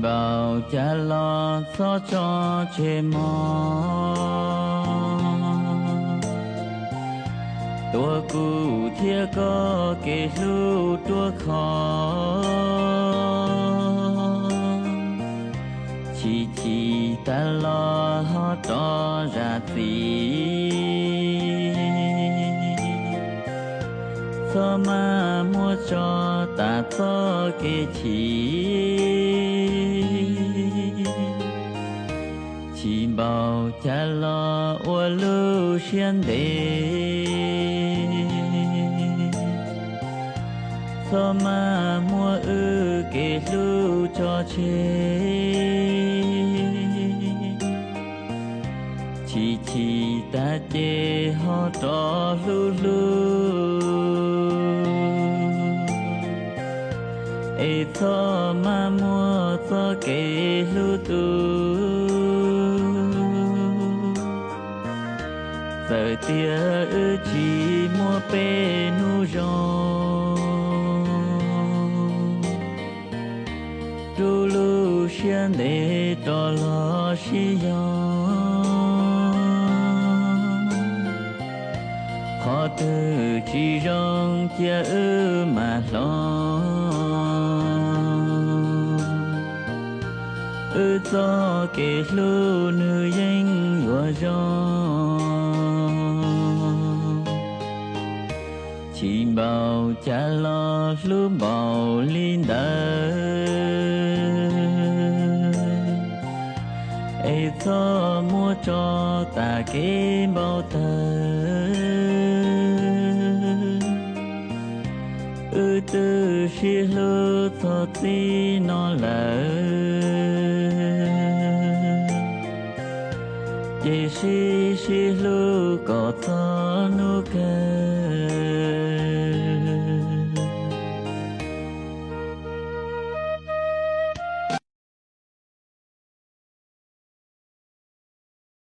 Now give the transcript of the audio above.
Npaum cas los txhob tso tseg mog, tuav kuv thiab koj kev hlub ruaj khov. Chim chim tas los ho rov zam txim, txhob maj muab tso tas txoj kev chim. Chim npaum cas los ua lub siab ntev, txhob maj muab wb kev hlub tso tseg. Chim chim tas ces ho rov hlub hlub, es txhob maj muab txoj kev hlub tu. Txawm tias wb tsis muaj peb hnub zoo, rub lub siab ntev rov los sib yog. Qhov twg tsis zoo cia wb mam hloov, wb txoj kev hlub nws yeej yuav zoo. Chim npaum cas los hlub npaum li ntawd, es txhob muab tso tas kev npau taws. Wb twb sib hlub txog txij no lawm, ces sib sib hlub kom txog hnub kawg.